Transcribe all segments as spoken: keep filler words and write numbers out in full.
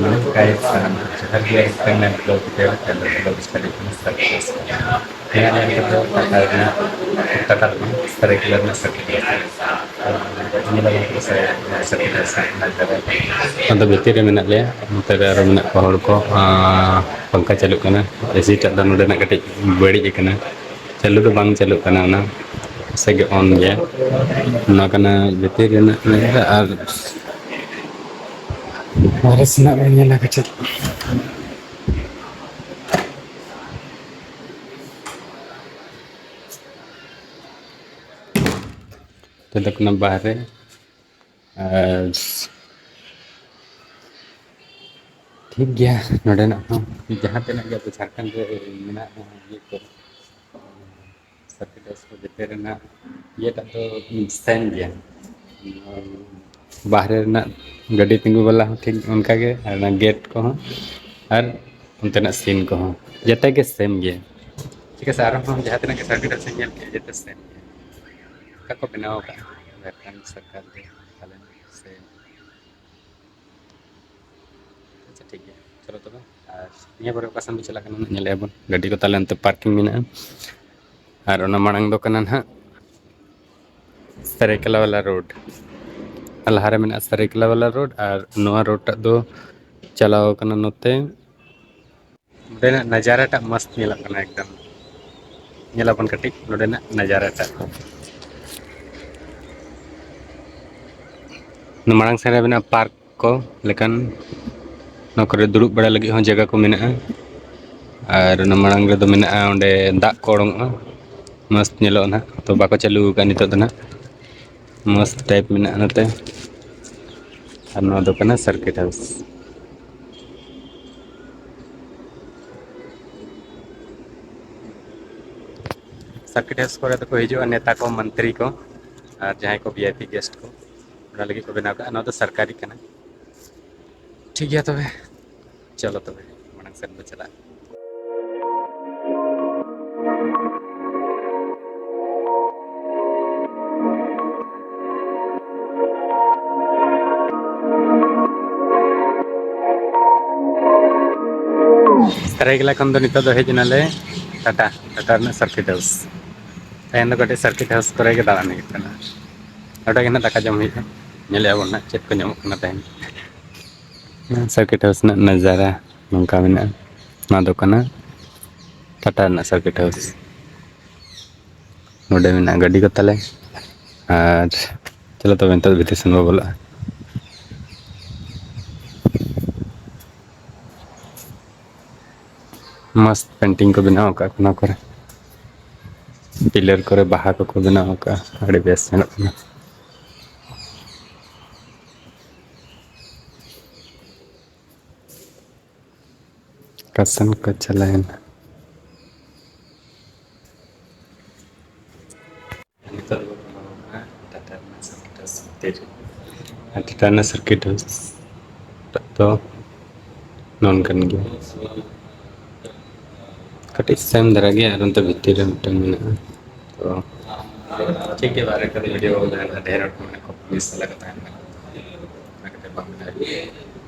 ᱢᱟᱱᱮ ᱜᱟᱭᱤᱰ ᱥᱟᱱᱟᱢ ᱡᱟᱦᱟᱸ ᱜᱮ ᱮᱠᱥᱯᱮᱨᱤᱢᱮᱱᱴ ᱫᱚ ᱵᱩᱡᱷᱟᱹᱣ ᱪᱟᱸᱫᱳ ᱵᱚᱸᱜᱟ ᱵᱤᱥᱛᱟᱨᱤᱛ ᱠᱟᱱᱟ, ᱥᱟᱠᱥᱮᱥ ᱠᱟᱱᱟ᱾ ᱱᱚᱣᱟ ᱧᱮᱞ ᱠᱟᱛᱮ ᱴᱟᱴᱟ ᱨᱮᱱᱟᱜ, ᱴᱟᱴᱟ ᱨᱮᱱᱟᱜ ᱥᱟᱹᱨᱟᱹᱭᱠᱮᱞᱟ ᱨᱮᱱᱟᱜ ᱥᱟᱹᱨᱟᱹᱭᱠᱮᱞᱟ ᱧᱮᱞ ᱟᱵᱚᱱ ᱠᱟᱱᱟ ᱥᱟᱹᱨᱟᱹᱭᱠᱮᱞᱟ ᱥᱟᱹᱨᱟᱹᱭᱠᱮᱞᱟ ᱨᱮᱱᱟᱜ ᱡᱟᱭᱜᱟ᱾ ᱟᱫᱚ ᱵᱷᱤᱛᱤᱨ ᱨᱮ ᱢᱮᱱᱟᱜ ᱞᱮᱭᱟ, ᱱᱚᱛᱮ ᱨᱮ ᱟᱨᱚ ᱢᱮᱱᱟᱜ ᱠᱚᱣᱟ ᱦᱚᱲ ᱠᱚ᱾ ᱟᱸ, ᱯᱟᱝᱠᱷᱟ ᱪᱟᱹᱞᱩᱜ ᱠᱟᱱᱟ, ᱮᱥᱤ ᱴᱟᱜ ᱫᱚ ᱱᱚᱰᱮᱱᱟᱜ ᱠᱟᱹᱴᱤᱡ ᱵᱟᱹᱲᱤᱡ ᱟᱠᱟᱱᱟ, ᱪᱟᱹᱞᱩ ᱫᱚ ᱵᱟᱝ ᱪᱟᱹᱞᱩᱜ ᱠᱟᱱᱟ, ᱚᱱᱟ ᱥᱮ ᱜᱮ ᱚᱱ ᱜᱮᱭᱟ᱾ ᱚᱱᱟ ᱠᱟᱱᱟ ᱵᱷᱤᱛᱤᱨ ᱨᱮᱱᱟᱜ ᱤᱭᱟᱹ᱾ ᱟᱨ ᱵᱟᱦᱨᱮ ᱥᱮᱱᱟᱜ ᱵᱚᱱ ᱧᱮᱞᱟ ᱠᱟᱹᱴᱤᱡ᱾ ᱱᱚᱛᱮ ᱫᱚ ᱠᱟᱱᱟ ᱵᱟᱦᱨᱮ᱾ ᱟᱨ ᱴᱷᱤᱠ ᱜᱮᱭᱟ, ᱱᱚᱰᱮᱱᱟᱜ ᱦᱚᱸ ᱡᱟᱦᱟᱸ ᱛᱤᱱᱟᱹᱜ ᱜᱮ ᱟᱵᱚ ᱡᱷᱟᱲᱠᱷᱚᱸᱰ ᱨᱮ ᱢᱮᱱᱟᱜ ᱤᱭᱟᱹ ᱠᱚ, ᱥᱟᱨᱠᱤᱴ ᱦᱟᱣᱩᱥ ᱠᱚ ᱵᱷᱤᱛᱤᱨ ᱨᱮᱱᱟᱜ ᱤᱭᱟᱹᱴᱟᱜ ᱫᱚ ᱥᱮᱢ ᱜᱮᱭᱟ᱾ ᱵᱟᱦᱨᱮ ᱨᱮᱱᱟᱜ ᱜᱟᱹᱰᱤ ᱛᱤᱸᱜᱩ ᱵᱟᱞᱟ ᱦᱚᱸ ᱴᱷᱤᱠ ᱚᱱᱠᱟ ᱜᱮ, ᱟᱨ ᱚᱱᱟ ᱜᱮᱴ ᱠᱚᱦᱚᱸ ᱟᱨ ᱚᱱᱛᱮᱱᱟᱜ ᱥᱤᱱ ᱠᱚᱦᱚᱸ ᱡᱮᱛᱮ ᱜᱮ ᱥᱮᱢ ᱜᱮᱭᱟ᱾ ᱴᱷᱤᱠ ᱟᱪᱷᱮ, ᱟᱨᱦᱚᱸ ᱡᱟᱦᱟᱸ ᱛᱤᱱᱟᱹᱜ ᱜᱮ ᱥᱟᱨᱠᱤᱴ ᱦᱟᱣᱩᱥ ᱤᱧ ᱧᱮᱞ ᱠᱮᱫᱼᱟ, ᱡᱮᱛᱮ ᱥᱮᱢ ᱜᱮᱭᱟ᱾ ᱚᱱᱠᱟ ᱠᱚ ᱵᱮᱱᱟᱣ ᱟᱠᱟᱫᱼᱟ ᱡᱷᱟᱲᱠᱷᱚᱸᱰ ᱥᱚᱨᱠᱟᱨ ᱜᱮ ᱯᱟᱞᱮᱱ ᱥᱮ᱾ ᱟᱪᱪᱷᱟ, ᱴᱷᱤᱠ ᱜᱮᱭᱟ, ᱪᱚᱞᱚ ᱛᱚᱵᱮ᱾ ᱟᱨ ᱱᱤᱭᱟᱹ ᱯᱚᱨᱮ ᱚᱠᱟ ᱥᱮᱱ ᱵᱚᱱ ᱪᱟᱞᱟᱜ ᱠᱟᱱᱟ, ᱧᱮᱞᱮᱫᱼᱟ ᱵᱚᱱ ᱜᱟᱹᱰᱤ ᱠᱚ ᱛᱟᱦᱞᱮ ᱚᱱᱛᱮ ᱯᱟᱨᱠᱤᱝ ᱢᱮᱱᱟᱜᱼᱟ᱾ ᱟᱨ ᱚᱱᱟ ᱢᱟᱲᱟᱝ ᱫᱚ ᱠᱟᱱᱟ ᱱᱟᱦᱟᱜ ᱥᱟᱹᱨᱟᱹᱭᱠᱮᱞᱟ ᱵᱟᱞᱟ ᱨᱳᱰ᱾ ᱞᱟᱦᱟᱨᱮ ᱢᱮᱱᱟᱜᱼᱟ ᱥᱟᱹᱨᱟᱹᱭᱠᱮᱞᱟ ᱵᱟᱞᱟ ᱨᱳᱰ, ᱟᱨ ᱱᱚᱣᱟ ᱨᱳᱰ ᱴᱟᱜ ᱫᱚ ᱪᱟᱞᱟᱣ ᱠᱟᱱᱟ ᱱᱚᱛᱮ᱾ ᱱᱚᱸᱰᱮᱱᱟᱜ ᱱᱟᱡᱟᱨᱟ ᱴᱟᱜ ᱢᱚᱥᱛ ᱧᱮᱞᱚᱜ ᱠᱟᱱᱟ ᱮᱠᱫᱚᱢ᱾ ᱧᱮᱞᱟᱵᱚᱱ ᱠᱟᱹᱴᱤᱡ ᱱᱚᱸᱰᱮᱱᱟᱜ ᱱᱟᱡᱟᱨᱟ ᱴᱟᱜ᱾ ᱱᱚᱣᱟ ᱢᱟᱲᱟᱝ ᱥᱮᱱ ᱨᱮ ᱢᱮᱱᱟᱜᱼᱟ ᱯᱟᱨᱠ ᱠᱚ ᱞᱮᱠᱟᱱ, ᱱᱚᱣᱟ ᱠᱚᱨᱮ ᱫᱩᱲᱩᱵ ᱵᱟᱲᱟ ᱞᱟᱹᱜᱤᱫ ᱦᱚᱸ ᱡᱟᱭᱜᱟ ᱠᱚ ᱢᱮᱱᱟᱜᱼᱟ᱾ ᱟᱨ ᱚᱱᱟ ᱢᱟᱲᱟᱝ ᱨᱮᱫᱚ ᱢᱮᱱᱟᱜᱼᱟ ᱚᱸᱰᱮ ᱫᱟᱜ ᱠᱚ ᱚᱲᱚᱝᱚᱜᱼᱟ, ᱢᱚᱥᱛ ᱧᱮᱞᱚᱜᱼᱟ ᱱᱟᱦᱟᱜ, ᱛᱚ ᱵᱟᱠᱚ ᱪᱟᱹᱞᱩ ᱟᱠᱟᱫᱼᱟ ᱱᱤᱛᱚᱜ ᱫᱚ ᱱᱟᱦᱟᱜ᱾ ᱢᱚᱥᱛ ᱴᱟᱭᱤᱯ ᱢᱮᱱᱟᱜᱼᱟ ᱱᱚᱛᱮ᱾ ᱟᱨ ᱱᱚᱣᱟ ᱫᱚ ᱠᱟᱱᱟ ᱥᱟᱨᱠᱤᱴ ᱦᱟᱣᱩᱥ᱾ ᱥᱟᱨᱠᱤᱴ ᱦᱟᱣᱩᱥ ᱠᱚᱨᱮ ᱫᱚᱠᱚ ᱦᱤᱡᱩᱜᱼᱟ ᱱᱮᱛᱟ ᱠᱚ, ᱢᱚᱱᱛᱨᱤ ᱠᱚ, ᱟᱨ ᱡᱟᱦᱟᱸᱭ ᱠᱚ ᱵᱷᱤ ᱟᱭ ᱯᱤ ᱜᱮᱥᱴ ᱠᱚ, ᱚᱱᱟ ᱞᱟᱹᱜᱤᱫ ᱠᱚ ᱵᱮᱱᱟᱣ ᱠᱟᱜᱼᱟ᱾ ᱱᱚᱣᱟ ᱫᱚ ᱥᱚᱨᱠᱟᱨᱤ ᱠᱟᱱᱟ᱾ ᱴᱷᱤᱠ ᱜᱮᱭᱟ ᱛᱚᱵᱮ, ᱪᱚᱞᱚ ᱛᱚᱵᱮ ᱢᱟᱲᱟᱝ ᱥᱮᱫ ᱵᱚ ᱪᱟᱞᱟᱜᱼᱟ᱾ ᱥᱟᱹᱨᱟᱹᱭᱠᱮᱞᱟ ᱠᱷᱚᱱ ᱫᱚ ᱱᱤᱛᱚᱜ ᱫᱚ ᱦᱮᱡ ᱮᱱᱟᱞᱮ ᱴᱟᱴᱟ, ᱴᱟᱴᱟ ᱨᱮᱱᱟᱜ ᱥᱟᱨᱠᱤᱴ ᱦᱟᱣᱩᱥ᱾ ᱛᱮᱦᱮᱧ ᱫᱚ ᱠᱟᱹᱴᱤᱡ ᱥᱟᱨᱠᱤᱴ ᱦᱟᱣᱩᱥ ᱠᱚᱨᱮ ᱜᱮ ᱫᱟᱬᱟᱱ ᱦᱩᱭᱩᱜ ᱠᱟᱱᱟ᱾ ᱱᱚᱰᱮ ᱜᱮ ᱱᱟᱜ ᱫᱟᱠᱟ ᱡᱚᱢ ᱦᱩᱭᱩᱜᱼᱟ, ᱧᱮᱞᱮᱫᱼᱟ ᱵᱚᱱ ᱱᱟᱜ ᱪᱮᱫ ᱠᱚ ᱧᱟᱢᱚᱜ ᱠᱟᱱᱟ ᱛᱮᱦᱮᱧ᱾ ᱥᱟᱨᱠᱤᱴ ᱦᱟᱣᱩᱥ ᱨᱮᱱᱟᱜ ᱱᱟᱡᱟᱨᱟ ᱱᱚᱝᱠᱟ ᱢᱮᱱᱟᱜᱼᱟ᱾ ᱱᱚᱣᱟ ᱫᱚ ᱠᱟᱱᱟ ᱴᱟᱴᱟ ᱨᱮᱱᱟᱜ ᱥᱟᱨᱠᱤᱴ ᱦᱟᱣᱩᱥ᱾ ᱱᱚᱰᱮ ᱢᱮᱱᱟᱜᱼᱟ ᱜᱟᱹᱰᱤ ᱠᱚ ᱛᱟᱞᱮ᱾ ᱟᱨ ᱪᱚᱞᱚ ᱛᱚᱵᱮ ᱱᱤᱛᱚᱜ ᱵᱷᱤᱛᱤᱨ ᱥᱮᱱ ᱵᱚ ᱵᱚᱞᱚᱜᱼᱟ᱾ ᱢᱚᱥᱛ ᱯᱮᱱᱴᱤᱝ ᱠᱚ ᱵᱮᱱᱟᱣ ᱟᱠᱟᱫ ᱚᱱᱟ ᱠᱚᱨᱮ, ᱯᱤᱞᱟᱨ ᱠᱚᱨᱮ ᱵᱟᱦᱟ ᱠᱚᱠᱚ ᱵᱮᱱᱟᱣ ᱟᱠᱟᱫᱼᱟ, ᱟᱹᱰᱤ ᱵᱮᱥ ᱧᱮᱞᱚᱜ ᱠᱟᱱᱟ᱾ ᱠᱟᱥᱟᱱ ᱠᱚ ᱪᱟᱞᱟᱣᱮᱱᱟ᱾ ᱱᱤᱛᱚᱜ ᱫᱚ ᱵᱚᱞᱚ ᱟᱠᱟᱱᱟ ᱴᱟᱴᱟ ᱨᱮᱱᱟᱜ ᱥᱟᱨᱠᱤᱴ ᱦᱟᱣᱩᱥ ᱵᱷᱤᱛᱤᱨ ᱨᱮ᱾ ᱟᱨ ᱴᱟᱴᱟ ᱨᱮᱱᱟᱜ ᱥᱟᱨᱠᱤᱴ ᱦᱟᱣᱩᱥ ᱫᱚ ᱱᱚᱝᱠᱟᱱ ᱜᱮᱭᱟ᱾ ᱠᱟᱹᱴᱤᱡ ᱥᱮᱢ ᱫᱷᱟᱨᱟ ᱜᱮᱭᱟ, ᱟᱨ ᱚᱱᱛᱮ ᱵᱷᱤᱛᱤᱨ ᱨᱮ ᱢᱤᱫᱴᱟᱝ ᱢᱮᱱᱟᱜᱼᱟ᱾ ᱛᱚ ᱴᱷᱤᱠ ᱜᱮᱭᱟ, ᱵᱟᱨᱦᱮ ᱠᱚᱨᱮ ᱵᱷᱤᱰᱤᱭᱳ ᱵᱚᱱ ᱵᱮᱱᱟᱣ ᱮᱫᱟ, ᱰᱷᱮᱨ ᱦᱚᱲ ᱠᱚ ᱢᱮᱱᱟᱜ ᱠᱚᱣᱟ, ᱯᱩᱞᱤᱥ ᱥᱟᱞᱟᱜ ᱠᱟᱛᱷᱟ ᱦᱮᱱᱟᱜ ᱠᱚᱣᱟ᱾ ᱚᱱᱟ ᱠᱷᱟᱹᱛᱤᱨ ᱵᱟᱝ ᱵᱮᱱᱟᱣ ᱦᱩᱭᱩᱜ ᱠᱟᱱᱟ᱾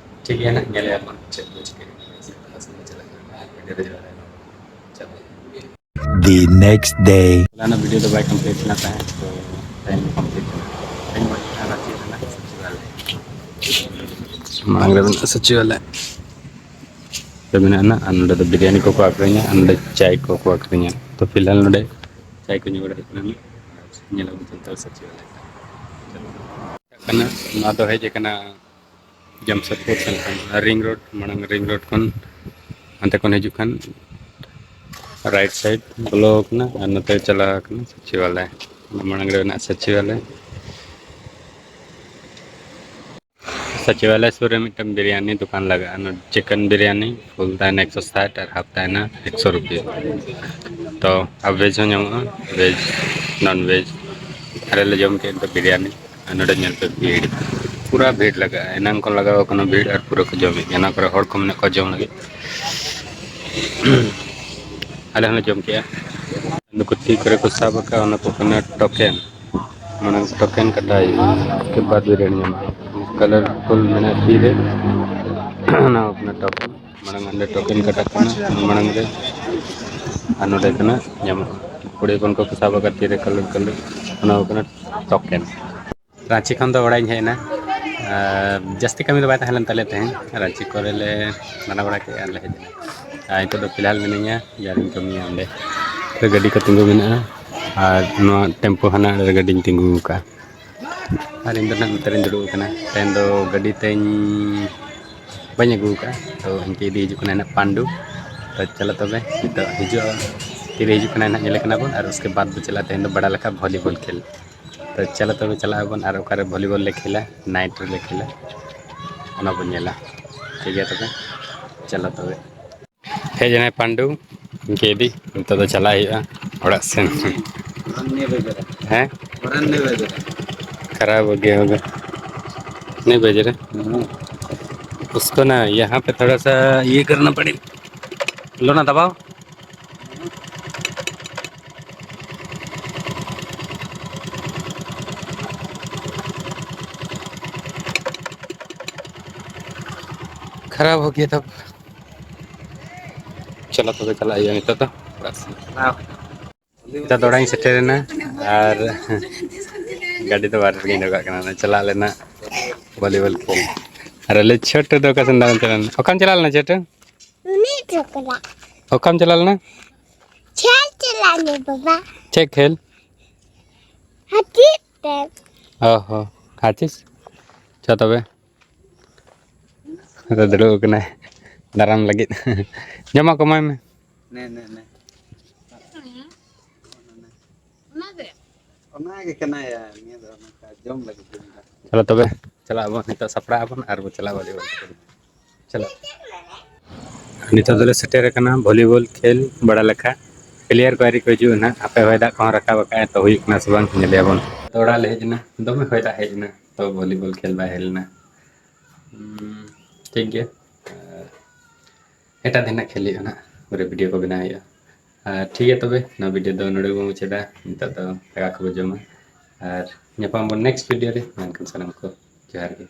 ᱴᱷᱤᱠ ᱜᱮᱭᱟ ᱱᱟᱜ, ᱧᱮᱞᱮᱭᱟ ᱵᱚᱱ ᱪᱮᱫ ᱠᱚ ᱪᱤᱠᱟᱹᱭᱟ᱾ ᱞᱟᱦᱟ ᱥᱮᱫ ᱵᱚᱱ ᱪᱟᱞᱟᱜ ᱠᱟᱱᱟ, ᱵᱷᱤᱰᱤᱭᱳ ᱨᱮ ᱡᱚᱲᱟᱣ ᱮᱱᱟ᱾ ᱪᱟᱞᱟᱜ ᱠᱟᱱᱟ᱾ The next day. ᱦᱚᱞᱟᱱᱟᱜ ᱵᱷᱤᱰᱤᱭᱳ ᱫᱚ ᱵᱟᱭ ᱠᱚᱢᱯᱞᱤᱴ ᱞᱮᱱᱟ ᱛᱟᱦᱮᱸᱫ, ᱛᱚ ᱛᱮᱦᱮᱧ ᱫᱚ ᱠᱚᱢᱯᱞᱤᱴ ᱮᱱᱟ᱾ ᱛᱮᱦᱮᱧ ᱵᱚᱱ ᱪᱟᱞᱟᱜᱼᱟ ᱥᱚᱪᱤᱵᱟᱞᱭ᱾ ᱢᱟᱲᱟᱝ ᱨᱮ ᱢᱮᱱᱟᱜᱼᱟ ᱥᱚᱪᱤᱵᱟᱞᱭ᱾ ᱨᱮ ᱢᱮᱱᱟᱜᱼᱟ, ᱟᱨ ᱱᱚᱰᱮ ᱫᱚ ᱵᱤᱨᱭᱟᱱᱤ ᱠᱚᱠᱚ ᱟᱹᱠᱷᱨᱤᱧᱟ, ᱟᱨ ᱱᱚᱰᱮ ᱪᱟᱭ ᱠᱚᱠᱚ ᱟᱹᱠᱷᱨᱤᱧᱟ᱾ ᱛᱚ ᱯᱷᱤᱞᱦᱟᱞ ᱱᱚᱰᱮ ᱪᱟᱭ ᱠᱚ ᱧᱩ ᱵᱟᱲᱟ ᱦᱩᱭᱩᱜ ᱠᱟᱱᱟ, ᱧᱮᱞ ᱟᱵᱚᱱ ᱪᱮᱫ ᱞᱮᱠᱟ ᱥᱚᱪᱤᱵᱟᱞᱭ ᱠᱟᱱᱟ᱾ ᱱᱚᱣᱟ ᱫᱚ ᱦᱮᱡ ᱟᱠᱟᱱᱟ ᱡᱟᱢᱥᱮᱫᱽᱯᱩᱨ ᱥᱮᱱ ᱠᱷᱚᱱ, ᱟᱨ ᱨᱤᱝ ᱨᱳᱰ, ᱢᱟᱲᱟᱝ ᱨᱤᱝ ᱨᱳᱰ ᱠᱷᱚᱱ ᱦᱟᱱᱛᱮ ᱠᱷᱚᱱ ᱦᱤᱡᱩᱜ ᱠᱷᱟᱱ ᱨᱟᱭᱤᱴ ᱥᱟᱭᱤᱰ ᱵᱚᱞᱚ ᱟᱠᱟᱱᱟ, ᱟᱨ ᱱᱚᱛᱮ ᱪᱟᱞᱟᱣ ᱟᱠᱟᱱᱟ ᱥᱚᱪᱤᱵᱟᱞᱭ᱾ ᱚᱱᱟ ᱢᱟᱲᱟᱝ ᱨᱮ ᱢᱮᱱᱟᱜᱼᱟ ᱥᱚᱪᱤᱵᱟᱞᱭ᱾ ᱥᱚᱪᱤᱵᱟᱞᱭ ᱥᱩᱨ ᱨᱮ ᱢᱤᱫᱴᱟᱝ ᱵᱤᱨᱭᱟᱱᱤ ᱫᱚᱠᱟᱱ ᱞᱟᱜᱟᱜᱼᱟ᱾ ᱱᱚᱰᱮ ᱪᱤᱠᱮᱱ ᱵᱤᱨᱭᱟᱱᱤ ᱯᱷᱩᱞ ᱛᱟᱦᱮᱱᱟ ᱮᱠᱥᱚ ᱥᱟᱴ ᱟᱨ ᱦᱟᱯ ᱛᱟᱦᱮᱱᱟ ᱮᱠᱥᱚ ᱨᱩᱯᱤᱭᱟ᱾ ᱛᱚ ᱟᱨ ᱵᱷᱮᱡᱽ ᱦᱚᱸ ᱧᱟᱢᱚᱜᱼᱟ, ᱵᱷᱮᱡᱽ, ᱱᱚᱱ ᱵᱷᱮᱡᱽ᱾ ᱟᱞᱮ ᱞᱮ ᱡᱚᱢ ᱠᱮᱫ ᱫᱚ ᱵᱤᱨᱭᱟᱱᱤ, ᱟᱨ ᱱᱚᱰᱮ ᱧᱮᱞ ᱯᱮ ᱵᱷᱤᱲ, ᱯᱩᱨᱟ ᱵᱷᱤᱲ ᱞᱟᱜᱟᱜᱼᱟ᱾ ᱮᱱᱟᱝ ᱠᱷᱚᱱ ᱞᱟᱜᱟᱣ ᱟᱠᱟᱱᱟ ᱵᱷᱤᱲ, ᱟᱨ ᱯᱩᱨᱟᱹ ᱠᱚ ᱡᱚᱢᱮᱫ ᱜᱮᱭᱟ᱾ ᱚᱱᱟ ᱠᱚᱨᱮ ᱦᱚᱲ ᱠᱚ ᱢᱮᱱᱟᱜ ᱠᱚᱣᱟ ᱡᱚᱢ ᱞᱟᱹᱜᱤᱫ᱾ ᱟᱞᱮ ᱦᱚᱸᱞᱮ ᱡᱚᱢ ᱠᱮᱜᱼᱟ᱾ ᱱᱩᱠᱩ ᱛᱤ ᱠᱚᱨᱮ ᱠᱚ ᱥᱟᱵ ᱟᱠᱟᱫ, ᱚᱱᱟ ᱠᱚ ᱠᱟᱱᱟ ᱴᱳᱠᱮᱱ᱾ ᱢᱟᱱᱮ ᱴᱳᱠᱮᱱ ᱠᱟᱴᱟᱣ ᱦᱩᱭᱩᱜᱼᱟ, ᱩᱥᱠᱮ ᱵᱟᱫ ᱵᱤᱨᱭᱟᱱᱤ ᱧᱟᱢᱚᱜᱼᱟ᱾ ᱠᱟᱞᱟᱨᱯᱷᱩᱞ ᱢᱮᱱᱟᱜᱼᱟ ᱛᱤ ᱨᱮ, ᱚᱱᱟ ᱠᱚ ᱠᱟᱱᱟ ᱴᱳᱠᱮᱱ᱾ ᱢᱟᱲᱟᱝ ᱦᱟᱸᱰᱮ ᱴᱳᱠᱮᱱ ᱠᱟᱴᱟᱜ ᱠᱟᱱᱟ, ᱢᱟᱲᱟᱝ ᱨᱮ, ᱟᱨ ᱱᱚᱰᱮ ᱠᱷᱚᱱᱟᱜ ᱧᱟᱢᱚᱜᱼᱟ᱾ ᱠᱩᱲᱤ ᱦᱚᱯᱚᱱ ᱠᱚ ᱥᱟᱵ ᱟᱠᱟᱫ ᱛᱤᱨᱮ ᱠᱟᱞᱟᱨ ᱠᱟᱞᱟᱨ, ᱚᱱᱟ ᱠᱚ ᱠᱟᱱᱟ ᱴᱳᱠᱮᱱ᱾ ᱨᱟᱺᱪᱤ ᱠᱷᱚᱱ ᱫᱚ ᱚᱲᱟᱜ ᱤᱧ ᱦᱮᱡ ᱮᱱᱟ᱾ ᱟᱨ ᱡᱟᱹᱥᱛᱤ ᱠᱟᱹᱢᱤ ᱫᱚ ᱵᱟᱭ ᱛᱟᱦᱮᱸ ᱞᱮᱱ ᱛᱟᱞᱮᱭᱟ ᱛᱮᱦᱮᱧ, ᱨᱟᱺᱪᱤ ᱠᱚᱨᱮ ᱞᱮ ᱫᱟᱬᱟ ᱵᱟᱲᱟ ᱠᱮᱫᱼᱟ ᱟᱨ ᱞᱮ ᱦᱮᱡ ᱮᱱᱟ᱾ ᱟᱨ ᱱᱤᱛᱚᱜ ᱫᱚ ᱯᱷᱤᱞᱦᱟᱞ ᱢᱤᱱᱟᱹᱧᱟ, ᱡᱟᱦᱟᱸ ᱨᱤᱧ ᱠᱟᱹᱢᱤᱭᱟ ᱚᱸᱰᱮ᱾ ᱨᱮ ᱜᱟᱹᱰᱤ ᱠᱚ ᱛᱤᱸᱜᱩ ᱢᱮᱱᱟᱜᱼᱟ, ᱟᱨ ᱱᱚᱣᱟ ᱴᱮᱢᱯᱩ ᱦᱟᱱᱟ ᱟᱲᱮ ᱨᱮ ᱜᱟᱹᱰᱤᱧ ᱛᱤᱸᱜᱩ ᱟᱠᱟᱫᱼᱟ᱾ ᱟᱨ ᱤᱧ ᱫᱚ ᱱᱟᱦᱟᱜ ᱱᱚᱛᱮ ᱨᱤᱧ ᱫᱩᱲᱩᱵ ᱟᱠᱟᱱᱟ᱾ ᱛᱮᱦᱮᱧ ᱫᱚ ᱜᱟᱹᱰᱤ ᱛᱮᱧ ᱵᱟᱹᱧ ᱟᱹᱜᱩ ᱟᱠᱟᱫᱼᱟ, ᱛᱚ ᱤᱧ ᱠᱚ ᱤᱫᱤ ᱦᱤᱡᱩᱜ ᱠᱟᱱᱟ ᱱᱟᱦᱟᱜ ᱯᱟᱱᱰᱩ᱾ ᱛᱚ ᱪᱚᱞᱚ ᱛᱚᱵᱮ ᱱᱤᱛᱚᱜ ᱦᱤᱡᱩᱜᱼᱟ, ᱛᱤᱨᱮ ᱦᱤᱡᱩᱜ ᱠᱟᱱᱟᱭ ᱱᱟᱦᱟᱜ ᱧᱮᱞᱮ ᱠᱟᱱᱟ ᱵᱚᱱ, ᱟᱨ ᱩᱥᱠᱮ ᱵᱟᱫ ᱵᱚ ᱪᱟᱞᱟᱜᱼᱟ ᱛᱮᱦᱮᱧ ᱫᱚ ᱵᱟᱲᱟ ᱞᱮᱠᱟ ᱵᱷᱚᱞᱤᱵᱚᱞ ᱠᱷᱮᱞ᱾ ᱛᱚ ᱪᱚᱞᱚ ᱛᱚᱵᱮ ᱪᱟᱞᱟᱜ ᱟᱵᱚᱱ, ᱟᱨ ᱚᱠᱟᱨᱮ ᱵᱷᱚᱞᱤᱵᱚᱞ ᱞᱮ ᱠᱷᱮᱞᱟ, ᱱᱟᱭᱤᱴ ᱨᱮᱞᱮ ᱠᱷᱮᱞᱟ, ᱚᱱᱟ ᱵᱚᱱ ᱧᱮᱞᱟ᱾ ᱴᱷᱤᱠ ᱜᱮᱭᱟ ᱛᱚᱵᱮ, ᱪᱚᱞᱚ ᱛᱚᱵᱮ᱾ ᱦᱮᱡ ᱮᱱᱟᱭ ᱯᱟᱱᱰᱩ, ᱤᱧ ᱠᱚ ᱤᱫᱤ, ᱱᱤᱛᱚᱜ ᱫᱚ ᱪᱟᱞᱟᱜ ᱦᱩᱭᱩᱜᱼᱟ ᱚᱲᱟᱜ ᱥᱮᱱ᱾ ᱦᱮᱸ? ᱠᱷᱟᱨᱟᱯ ᱦᱳ ᱜᱟᱭᱟ ᱦᱳᱜᱟ᱾ नहीं भेज रहे। उसको ना यहाँ पे थोड़ा सा ये करना पड़ेगा। लो ना, दबाओ। खराब हो गया था। ᱪᱚᱞᱚ ᱛᱚᱵᱮ ᱪᱟᱞᱟᱜ ᱦᱩᱭᱩᱜᱼᱟ ᱱᱤᱛᱚᱜ ᱫᱚ ᱚᱲᱟᱜ ᱥᱮᱱ᱾ ᱱᱤᱛᱚᱜ ᱫᱚ ᱚᱲᱟᱜ ᱤᱧ ᱥᱮᱴᱮᱨᱮᱱᱟ ᱟᱨ ᱜᱟᱹᱰᱤ ᱫᱚ ᱵᱟᱦᱨᱮ ᱨᱮᱜᱮᱧ ᱫᱚᱦᱚ ᱠᱟᱜ ᱠᱟᱱᱟ᱾ ᱪᱟᱞᱟᱜ ᱞᱮᱱᱟ ᱵᱷᱚᱞᱤᱵᱚᱞ ᱠᱷᱮᱞ᱾ ᱟᱨ ᱟᱞᱮ ᱪᱷᱳᱴᱩ ᱫᱚ ᱚᱠᱟ ᱥᱮᱱ ᱫᱟᱬᱟᱱ ᱪᱟᱞᱟᱣ ᱞᱮᱱᱟ? ᱚᱠᱟᱢ ᱪᱟᱞᱟᱣ ᱞᱮᱱᱟ ᱪᱷᱳᱴᱩ? ᱩᱱᱤ ᱪᱚᱠᱞᱟ᱾ ᱚᱠᱟᱢ ᱪᱟᱞᱟᱣ ᱞᱮᱱᱟ? ᱠᱷᱮᱞ ᱪᱟᱞᱟᱣ ᱞᱮᱱᱟ ᱵᱟᱵᱟ᱾ ᱪᱮᱫ ᱠᱷᱮᱞ? ᱦᱟᱹᱛᱤ ᱛᱮ᱾ ᱚ ᱦᱚᱸ, ᱦᱟᱹᱛᱤ᱾ ᱪᱚ ᱛᱚᱵᱮ᱾ ᱨᱮ ᱫᱩᱲᱩᱵ ᱟᱠᱟᱱᱟᱭ ᱫᱟᱨᱟᱢ ᱞᱟᱹᱜᱤᱫ᱾ ᱡᱚᱢᱟᱜ ᱠᱚ ᱮᱢᱟᱭ ᱢᱮ᱾ ᱱᱮ, ᱱᱮ, ᱱᱮ᱾ ᱚᱱᱟ ᱜᱮ ᱠᱟᱱᱟᱭᱟ, ᱱᱤᱭᱟᱹ ᱫᱚ ᱱᱚᱝᱠᱟ ᱡᱚᱢ ᱞᱟᱹᱜᱤᱫ ᱜᱮ ᱢᱮᱱᱟᱜᱼᱟ᱾ ᱪᱚᱞᱚ ᱛᱚᱵᱮ, ᱪᱟᱞᱟᱜ ᱟᱵᱚᱱ ᱱᱤᱛᱚᱜ, ᱥᱟᱯᱲᱟᱜ ᱟᱵᱚᱱ ᱟᱨ ᱵᱚᱱ ᱪᱟᱞᱟᱜ ᱵᱷᱚᱞᱤᱵᱚᱞ ᱠᱷᱮᱞ᱾ ᱪᱚᱞᱚ᱾ ᱱᱤᱛᱚᱜ ᱫᱚᱞᱮ ᱥᱮᱴᱮᱨ ᱟᱠᱟᱱᱟ ᱵᱷᱚᱞᱤᱵᱚᱞ ᱠᱷᱮᱞ ᱵᱟᱲᱟ ᱞᱮᱠᱟ᱾ ᱯᱞᱮᱭᱟᱨ ᱠᱚ ᱟᱹᱣᱨᱤ ᱠᱚ ᱦᱤᱡᱩᱜᱼᱟ ᱱᱟᱦᱟᱜ᱾ ᱦᱟᱯᱮ ᱦᱚᱭ ᱫᱟᱜ ᱠᱚᱦᱚᱸ ᱨᱟᱠᱟᱵ ᱟᱠᱟᱫᱼᱟᱭ, ᱛᱚ ᱦᱩᱭᱩᱜ ᱠᱟᱱᱟ ᱥᱮ ᱵᱟᱝ ᱧᱮᱞᱮᱭᱟᱵᱚᱱ᱾ ᱛᱚ ᱚᱲᱟᱜ ᱞᱮ ᱦᱮᱡ ᱮᱱᱟ, ᱫᱚᱢᱮ ᱦᱚᱭ ᱫᱟᱜ ᱦᱮᱡ ᱮᱱᱟ, ᱛᱚ ᱵᱷᱚᱞᱤᱵᱚᱞ ᱠᱷᱮᱞ ᱵᱟᱭ ᱦᱩᱭ ᱞᱮᱱᱟ᱾ ᱦᱩᱸ, ᱴᱷᱤᱠ ᱜᱮᱭᱟ᱾ ᱟᱨ ᱮᱴᱟᱜ ᱫᱤᱱ ᱦᱟᱸᱜ ᱠᱷᱮᱞ ᱦᱩᱭᱩᱜᱼᱟ ᱱᱟᱦᱟᱜ, ᱯᱩᱨᱟᱹ ᱵᱷᱤᱰᱤᱭᱳ ᱠᱚ ᱵᱮᱱᱟᱣ ᱦᱩᱭᱩᱜᱼᱟ᱾ ᱟᱨ ᱴᱷᱤᱠ ᱜᱮᱭᱟ ᱛᱚᱵᱮ, ᱱᱚᱣᱟ ᱵᱷᱤᱰᱤᱭᱳ ᱫᱚ ᱱᱚᱰᱮ ᱜᱮᱵᱚᱱ ᱢᱩᱪᱟᱹᱫᱟ᱾ ᱱᱤᱛᱚᱜ ᱫᱚ ᱫᱟᱠᱟ ᱠᱚᱵᱚ ᱡᱚᱢᱟ ᱟᱨ ᱧᱟᱯᱟᱢ ᱟᱵᱚᱱ ᱱᱮᱠᱥᱴ ᱵᱷᱤᱰᱤᱭᱳ ᱨᱮ᱾ ᱢᱟ ᱮᱱᱠᱷᱟᱱ ᱥᱟᱱᱟᱢ ᱠᱚ ᱡᱚᱦᱟᱨ ᱜᱮ᱾